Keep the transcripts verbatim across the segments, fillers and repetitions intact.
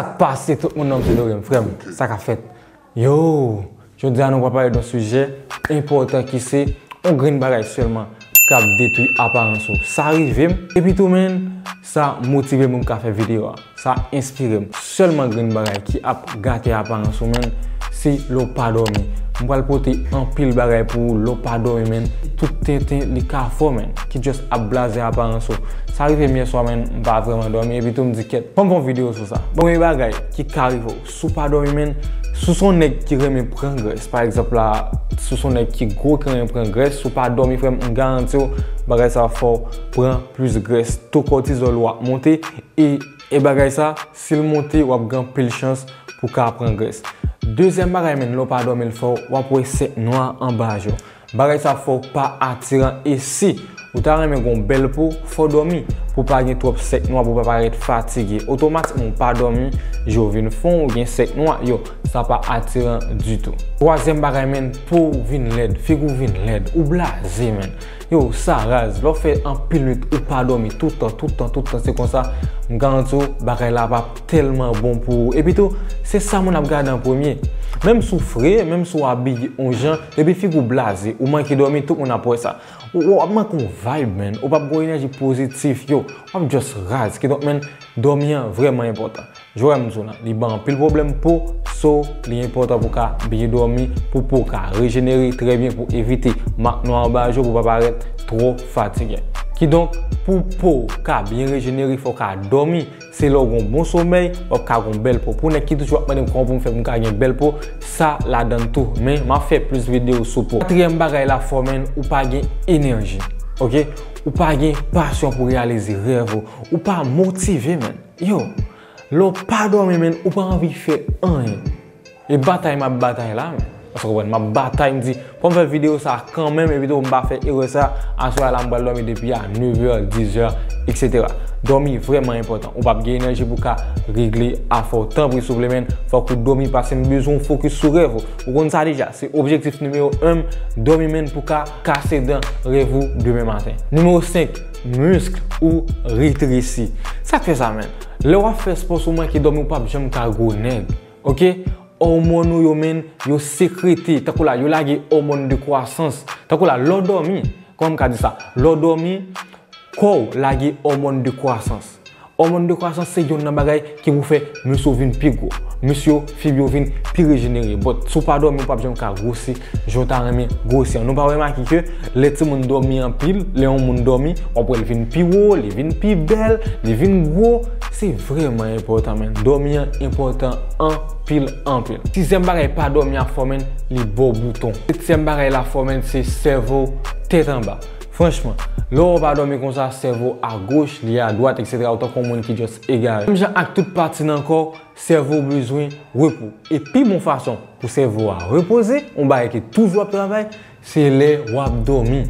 Sa k pase tout moun nan, se Dorem, frè m. Sa k ap fèt? Yo, jodi a nou pral pale de yon sijè enpòtan ki se yon grenn bagay sèlman k ap detwi aparans ou. Sa rive m, epi tou, menn, sa motive m pou m ka fè videyo a. Sa enspire m. Sèlman grenn bagay ki ap gate aparans ou, menn, se lè w pa dòmi. M pral pote anpil bagay pou ou lè w pa dòmi, menn. Tout tenten li ka fè w, menn, ki just ap blaze aparans ou. Sa rive m yè swa, menn, m pa vrèman dòmi, epi tou m di, kèt, fò m fè yon videyo sou sa. Bon, premye bagay ki ka rive w, si w pa dòmi, menn, si w se yon nèg ki renmen pran grès, pa egzanp la, si w se yon nèg ki gwo, ki renmen pran grès, si w pa dòmi, frè m, m garanti w, bagay sa fè w pran plis grès. To kòtizòl ou ap monte, e, e bagay sa, si l monte, w ap gen anpil chans pou w ka pran grès. Dezyèm bagay, menn, lè w pa dòmi, l fè w, w ap wè sèk nwa anba je w. Bagay sa fè w pa atiran, e si ou ta renmen gen yon bèl po, fò w dòmi pou w pa gen twòp sèk nwa, pou w pa parèt fatige. Otomatikman, ou pa dòmi, je w vin fon, ou gen sèk nwa, yo, sa pa atiran ditou. Twazyèm bagay, menn, po w vin lèd, figi w vin lèd, ou blaze, menn. Yo, sa raz. Lè w fè anpil nwit ou pa dòmi, tout tan, tout tan, tout tan, se konsa, m garanti w, bagay la p ap tèlman bon pou ou. Epi tou, se sa moun ap gade an premye. Menm si w fre, menm si w abiye yon jan, depi figi w blaze, ou manke dòmi, tout moun ap wè sa. Ou, ou ap manke yon vibe, menn. Ou p ap gen yon enèji pozitif, yo. W ap just raz. Kidonk, menn, dòmi an vrèman enpòtan. Jwè m di w la, li ban anpil pwoblèm po, so li enpòtan pou w ka byen dòmi, pou po w ka rejenere trè byen, pou evite mak nwa anba je w, pou w pa parèt twò fatige. Kidonk, pou po w ka byen rejenere, fò w ka dòmi. Se lè w gen yon bon somèy, w ap ka gen yon bèl po. Pou nèg ki toujou ap mande m kòman pou m fè pou m ka gen bèl po, sa ladan l tou. Men, m ap fè plis videyo sou po. Katriyèm bagay la fè w, menn, ou pa gen enèji. Oke? Ou pa gen pasyon pou reyalize rèv ou. Ou pa motive, menn. Yo, lè w pa dòmi, menn, ou pa anvi fè anyen. E batay m ap batay la, menn. Èske w konprann? M ap batay, m di, fò m fè videyo sa kanmenm, epi tou m pa fè erè sa. Aswè a la, m pral dòmi depi a nevè, dizè, etsetera. Dòmi vrèman enpòtan. Ou p ap gen enèji pou w ka regle afè w. Tanpri, souple, menn, fòk ou dòmi, paske m bezwen w fokis sou rèv ou. Ou konn sa deja, se objektif nimewo en, dòmi, menn, pou w ka kase dan rèv ou demen maten. Nimewo senk, misk ou retresi. Sa k fè sa, menn? Lè w ap fè spò, si w manke dòmi, ou p ap janm ka gwo nèg. Oke? Òmòn ou yo, menn, yo sekrete. Tankou la, yo lage òmòn de kwasans. Tankou la, lè w dòmi, kòman m ka di sa? Lè w dòmi, kò w lage òmòn de kwasans. Òmòn de kwasans se youn nan bagay ki pou fè mis ou vin pi gwo. Mis yo, fib yo vin pi rejenere. But, si w pa dòmi, ou p ap janm ka gwosi jan w ta renmen gwosi an. Nou pa remake ke lè timoun dòmi anpil, lè yon moun dòmi, w ap wè l vin pi wo, li vin pi bèl, li vin gwo. Se vrèman enpòtan, menn. Dòmi an enpòtan anpil, anpil. Sizyèm bagay pa dòmi ap fè w, menn, li ba w bouton. Setyèm bagay la fè w, menn, se sèvo w tèt anba. Franchman, lè w pa dòmi konsa, sèvo a goch, li a dwat, etsetera, ou tankou yon moun ki just egare. Menm jan ak tout pati nan kò w, sèvo w bezwen repo. E pi bon fason pou sèvo a repoze, yon bagay ki toujou ap travay, se lè w ap dòmi.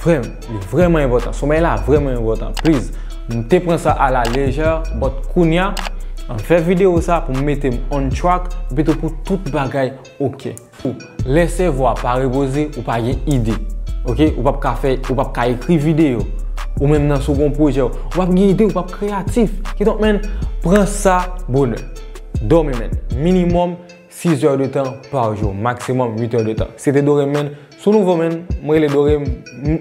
Frè m, li vrèman enpòtan. Somèy la vrèman enpòtan. Please, m te pran sa a la lejè, but kounya, an fè videyo sa pou m mete m on track, epi tou pou tout bagay oke. Lè sèvo a pa repoze, ou pa gen ide. Oke? Ou p ap ka fè, ou p ap ka ekri videyo. Ou menm nan, si w gen yon pwojè, ou p ap gen ide, ou p ap kreyatif. Kidonk, menn, pran sa bonè. Dòmi, menn. Minimòm sis è de tan pa jou, maksimòm uit è de tan. Se te Dorem, menn. Si w nouvo, menn, mwen rele Dorem, m,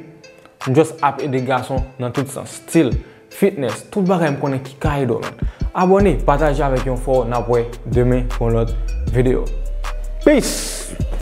m just ap ede gason nan tout sans. Stil, fitness, tout bagay m konnen ki ka ede w, menn. Abòne, pataje avèk yon fò, n ap wè demen pou yon lòt videyo. Peace!